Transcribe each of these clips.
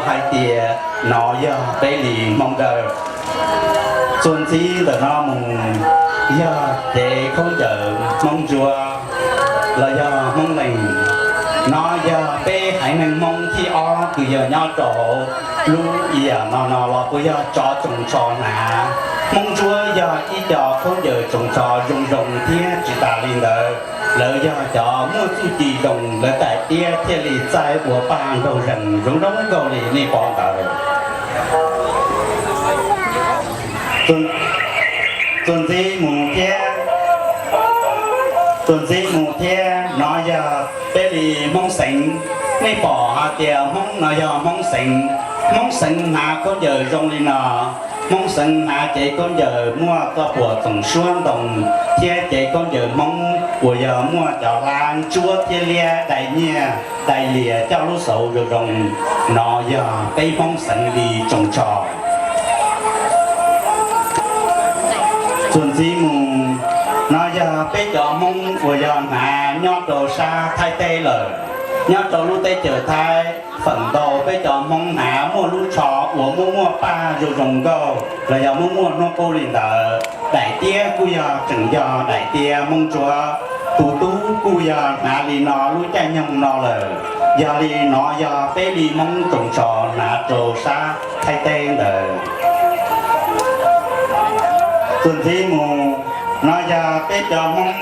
Hais tias no yog peb li Hmoob Dawb. Txuas ntxiv ntawm no mus yog cev khaub ncaws Hmoob Ntsuab los yog Hmoob Leeg. No yog peb haiv neeg Hmoob thib ob kws yog nyob rau hauv lub ib yam no no los puas yog tsov tsoos tsho hnav. Hmoob Ntsuab yog ib co khaub ncaws tsoos tsho zoo zoo thiab tsis tas li ntawd, lawv yog cov muaj txuj ci zoo, lawv daim tiab thiaj li txaij ua paj nraug zees zoo zoo nkaus li nej pom ntawd. Txuas ntxiv mus thiab, txuas ntxiv mus thiab no yog peb li Hmoob Xeev. Nej pom hais tias Hmoob no yog Hmoob Xeev. Hmoob Xeev hnav khaub ncaws zoo li no. Hmoob Xeev hnav cev khaub ncaws muaj txoj puas txoom suab ntoo thiab cev khaub ncaws Hmoob uas yog muaj cov hlab ntsuab thiab liab dai nyiaj dai lias coj lub xauv zoo zoo. No yog peb Hmoob Xeev li tsoos tsho. Txuas ntxiv mus, no yog peb cov Hmoob uas yog hnav nyob rau sab Thaib teb lawm. Nyob rau lub teb chaws Thaib feem ntau peb cov Hmoob hnav muaj lub tsho uas muaj muaj paj zoo zoo nkauj los yog muaj muaj hnub qub li ntawd. Daim tiab kuj yog tseem yog daim tiab Hmoob Ntsuab. Tus tub kuj yog hnav li no lub caij nyoog no lawm. Yog li no yog peb li Hmoob tsoos tsho hnav rau sab Thaib teb ntawd. Txuas ntxiv mus, no yog peb cov Hmoob,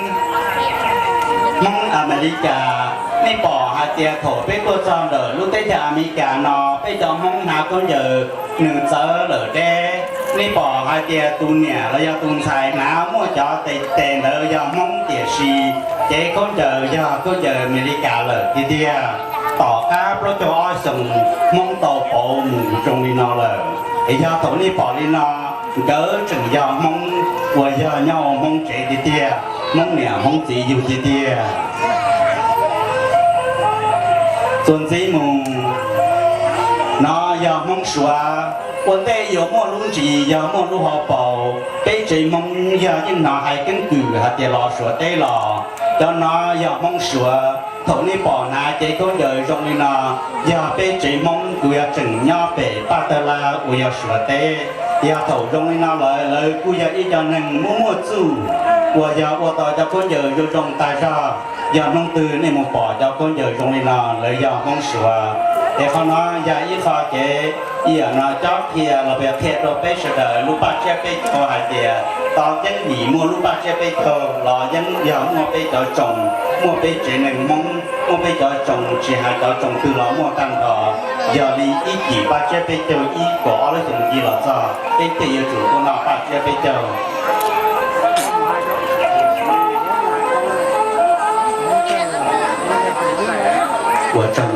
Hmoob Amelikas. Nej pom hais tias thaum peb tuaj txog ntawm lub teb chaws Amelikas no peb cov Hmoob hnav khaub ncaws nws txawv lawm deb. Nej pom hais tias tus niam los yog tus ntxhais hnav muaj cov tes tes ntawd yog Hmoob tiam sis cev khaub ncaws yog khaub ncaws Amelikas lawm tiag tiag. Tom qab plaub caug ob xyoos Hmoob tau pauv mus zoo li no lawm. Es yog thaum nej pom li no, nkawd tseem yog Hmoob uas yog nyob ua Hmoob tsev tiag tiag, Hmoob niam Hmoob txiv yug tiag tiag. Txuas ntxiv mus, no yog Hmoob Suav. Ua ntej yuav muaj lub ntsis yog muaj lub hauv paus, peb tsev Hmoob yog yeej hnov hais keeb kwm hais tias los Suav teb los. Cov no yog Hmoob Suav. Thaum nej pom hnav cev khaub ncaws zoo li no, yog peb tsev Hmoob kuj yog tseem nyob pem Paj Tawg Laj uas yog Suav teb. Yog thaum zoo li no lawm lawv kuj yog ib co neeg muaj muaj txuj uas yog ua tau cov khaub ncaws zoo zoo tag zog. Yog hnub twg nej mus pom cov khaub ncaws zoo li no lawv yog Hmoob Suav. Es qhov no yog ib qho kev ib yam no cob qhia los piav qhia rau peb sawv daws lub paj tsiab peb caug hais tias tau ceeb vim muaj lub paj tsiab peb caug los yeej yog muaj peb cov tsoos, muaj peb tsev neeg Hmoob, muaj peb cov tsoos tsis hais cov tsoos twg los muaj tag nrho. Yog li ib cim paj tsiab peb caug ib kaum ob lub xyoo ncig los txog peb thiaj yuav tsum tuaj noj paj tsiab peb caug. Ua tsaug